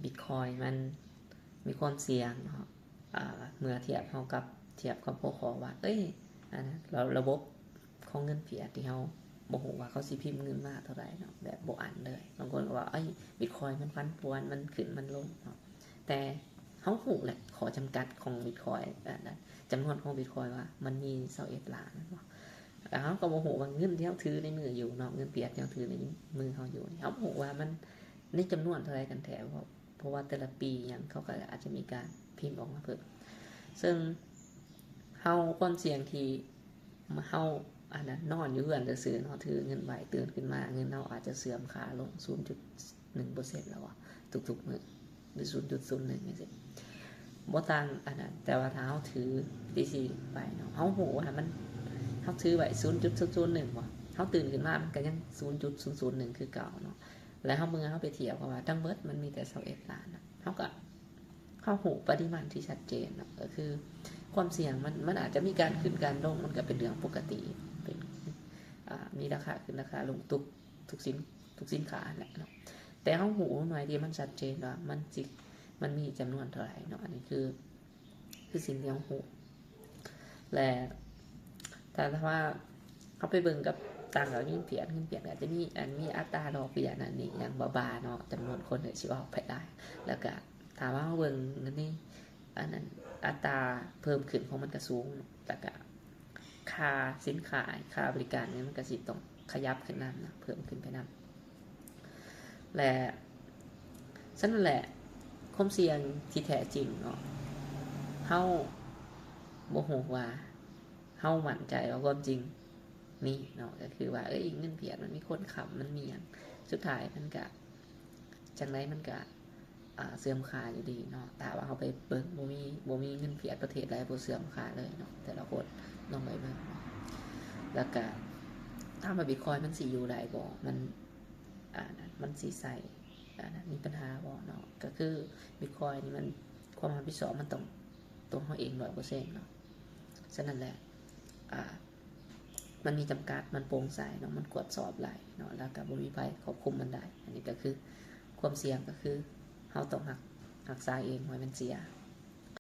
Bitcoin ມັນມີຄວາມສ່ຽງເນາະ ເມື່ອທຽບເຮົາກັບ ທຽບກັບຫົວຂໍ້ວ່າ ເອີຍ ອັນນັ້ນ ລະບົບຂອງເງິນຟຽດທີ່ເຮົາບໍ່ຮູ້ວ່າເຂົາຊິພິມເງິນມາເທົ່າໃດເນາະ ແບບບໍ່ອັນເລີຍ. ບາງຄົນກໍວ່າ ເອີຍ Bitcoin ມັນຜັນຜວນ ມັນຂຶ້ນມັນລົງເນາະ ແຕ່ເຮົາຮູ້ແຫຼະ ຂໍ້ຈຳກັດຂອງ Bitcoin ອັນນັ້ນ ຈຳນວນຂອງ Bitcoin ວ່າມັນມີຊາວເອັດລ້ານແມ່ນບໍ່? ແລ້ວເຮົາກໍບໍ່ຮູ້ວ່າເງິນທີ່ເຮົາຖືໃນມືຢູ່ເນາະ ເງິນຟຽດທີ່ເຮົາຖືໃນມືເຮົາຢູ່ນີ້ ເຮົາບໍ່ຮູ້ວ່າມັນໃນຈຳນວນເທົ່າໃດກັນແທ້ ເພາະ ເພາະວ່າແຕ່ລະປີຫຍັງເຂົາກໍອາດຈະມີການພິມອອກມາເພີ່ມ. ເຊິ່ງເຮົາ ຄວາມສ່ຽງທີ່ເຮົາ ອັນນັ້ນ ນອນຢູ່ເຮືອນຊື່ໆເນາະ ຖືເງິນໄວ້ ຕື່ນຂຶ້ນມາເງິນເຮົາອາດຈະເສື່ອມຄ່າລົງ ສູນຈຸດໜຶ່ງເປີເຊັນ ແລ້ວວ່າ ທຸກໆມື້ ຫຼື ສູນຈຸດສູນໜຶ່ງຈັ່ງຊີ້ ບໍ່ຕ່າງອັນນັ້ນ. ແຕ່ວ່າຖ້າເຮົາຖືທີ່ຊິໄປເນາະ ເຮົາຮູ້ວ່າມັນ ເຮົາຖືໄວ້ ສູນຈຸດສູນໜຶ່ງວ່າ ເຮົາຕື່ນຂຶ້ນມາມັນກໍຍັງ ສູນຈຸດສູນໜຶ່ງຄືເກົ່າເນາະ. ແລ້ວເຮົາ ເມື່ອເຮົາໄປທຽບ ເພາະວ່າທັງເບິດມັນມີແຕ່ຊາວເອັດລ້ານນະ ເຮົາກໍ ເຮົາຮູ້ປະລິມານທີ່ຊັດເຈນເນາະ ກໍຄືຄວາມສ່ຽງມັນ ມັນອາດຈະມີການຂຶ້ນການລົງ ມັນກໍເປັນເລື່ອງປົກກະຕິ ເປັນ ອາ ມີລາຄາຂຶ້ນລາຄາລົງ ທຸກ ທຸກສິນ ທຸກສິນຄ້າຫັ້ນແຫຼະເນາະ ແຕ່ເຮົາຮູ້ໜ່ວຍທີ່ມັນຊັດເຈນວ່າມັນຊິ ມັນມີຈຳນວນເທົ່າໃດເນາະ ອັນນີ້ຄື ຄືສິ່ງທີ່ເຮົາຮູ້. ແລະ ຖ້າ ຖ້າວ່າເຮົາໄປເບິ່ງກັບຕ່າງກັບເງິນຟຽດ ເງິນຟຽດກໍອາດຈະມີ ອັນ ມີອັດຕາດອກເບ້ຍນັ້ນນີ້ຫຍັງບ້າໆເນາະ ຈຳນວນຄົນກໍຊິອອກໄປຫຼາຍ. ແລ້ວກໍຖ້າວ່າເຮົາເບິ່ງໃນ ອັນນັ້ນ ອັດຕາເພີ່ມຂຶ້ນຂອງມັນກໍສູງ ແລ້ວກໍຄ່າສິນຄ້າ ຄ່າບໍລິການນີ້ມັນກໍຊິຕ້ອງຂະຫຍັບຂຶ້ນນຳເນາະ ເພີ່ມຂຶ້ນໄປນຳ. ແລະ ສະນັ້ນແຫຼະ ຄວາມສ່ຽງທີ່ແທ້ຈິງເນາະ ເຮົາບໍ່ຮູ້ວ່າ ເຮົາໝັ້ນໃຈວ່າຄວາມຈິງມີເນາະ ກໍຄືວ່າ ເອີຍ ເງິນຟຽດມັນມີຄົນຄ້ຳ ມັນມີຫຍັງ ສຸດທ້າຍມັນກະ ຈັ່ງໃດມັນກະ ອາ ເສື່ອມຄ່າຢູ່ດີເນາະ. ຖ້າວ່າເຮົາໄປເບິ່ງ ບໍ່ມີ ບໍ່ມີເງິນຟຽດປະເທດໃດບໍ່ເສື່ອມຄ່າເລີຍເນາະ ແຕ່ລະຄົນລອງໄປເບິ່ງເນາະ. ແລ້ວກະ ຖາມວ່າ Bitcoin ມັນຊິຢູ່ໄດ້ບໍ່ ມັນ ອາ ມັນຊິໃຊ້ ອາ ມີບັນຫາບໍ່ເນາະ ກໍຄື Bitcoin ນີ້ມັນ ຄວາມຮັບຜິດຊອບມັນຕ້ອງຕົວເຮົາເອງຮ້ອຍເປີເຊັນເນາະ. ສະນັ້ນແຫຼະ ອາ ມັນມີຈຳກັດ ມັນໂປ່ງໃສເນາະ ມັນກວດສອບໄດ້ເນາະ ແລ້ວກໍບໍ່ມີໃຜຄວບຄຸມມັນໄດ້. ອັນນີ້ກໍຄືຄວາມສ່ຽງ ກໍຄືເຮົາຕ້ອງຮັກ ຮັກສາເອງ ບໍ່ໃຫ້ມັນເສຍ